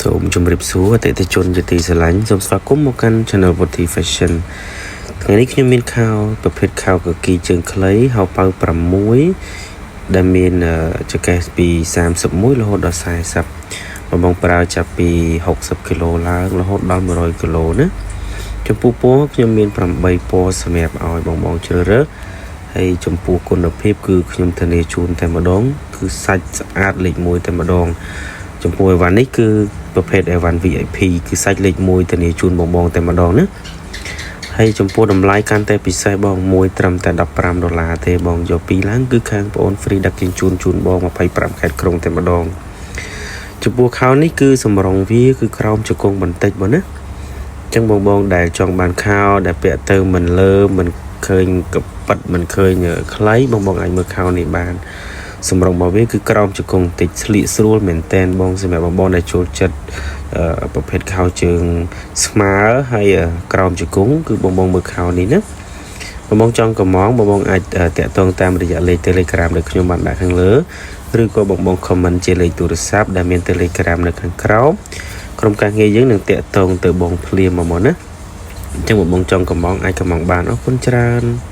សូមជម្រាបសួរអតិថិជនជាទីស្រឡាញ់សូមស្វាគមន៍មកកាន់ Channel Vothy Fashion ថ្ងៃនេះខ្ញុំមានខោប្រភេទខោកគីជើងខ្លីហៅប៉ៅ6ដែលមានចង្កេះពី31រហូតដល់40បងបងប្រើចាប់ពី60គីឡូឡើងរហូតដល់100គីឡូណាចំពោះពណ៌ខ្ញុំមាន8ពណ៌សម្រាប់ឲ្យបងបងជ្រើសរើសហើយចំពោះគុណភាពគឺខ្ញុំធានាជូនតែម្ដងគឺសាច់ស្អាតលេខ1តែម្ដងចំពោះអីវ៉ាន់នេះគឺប្រភេទអីវ៉ាន់ VIP គឺសាច់លេខ1ធានាជូនបងបងតែម្ដងណាហើយចំពោះតម្លៃកាន់តែពិសេសបងមួយត្រឹមតែ15ដុល្លារទេបងយកពីរឡើងគឺខាងបងអូន free ដឹកជញ្ជូនជូនបង25ខេត្តក្រុងតែម្ដងចំពោះខោនេះគឺសម្រងវាគឺក្រោមជង្គង់បន្តិចបងណាអញ្ចឹងបងបងដែលចង់បានខោដែលពាក់ទៅមិនលើមិនឃើញកប៉ិតមិនឃើញខ្លីបងបងអាចមើលខោនេះបានសម្រងរបស់វាគឺក្រោមជង្គង់តិចស្លៀកស្រួលមែនតែនបងសម្រាប់បងបងដែលចូលចិត្តប្រភេទខោជើងស្មើហើយក្រោមជង្គង់គឺបងបងមើលខោនេះណាបងបងចង់កំងបងបងអាចតាក់ទងតាមរយៈលេខ Telegram ដែលខ្ញុំបានដាក់ខាងលើឬក៏បងបង comment ជាលេខទូរស័ព្ទដែលមាន Telegram នៅខាងក្រោមក្រុមការងារយើងនឹងតាក់ទងទៅបងភ្លាមមកណាអញ្ចឹងបងបងចង់កំងអាចកំងបានអរគុណច្រើន។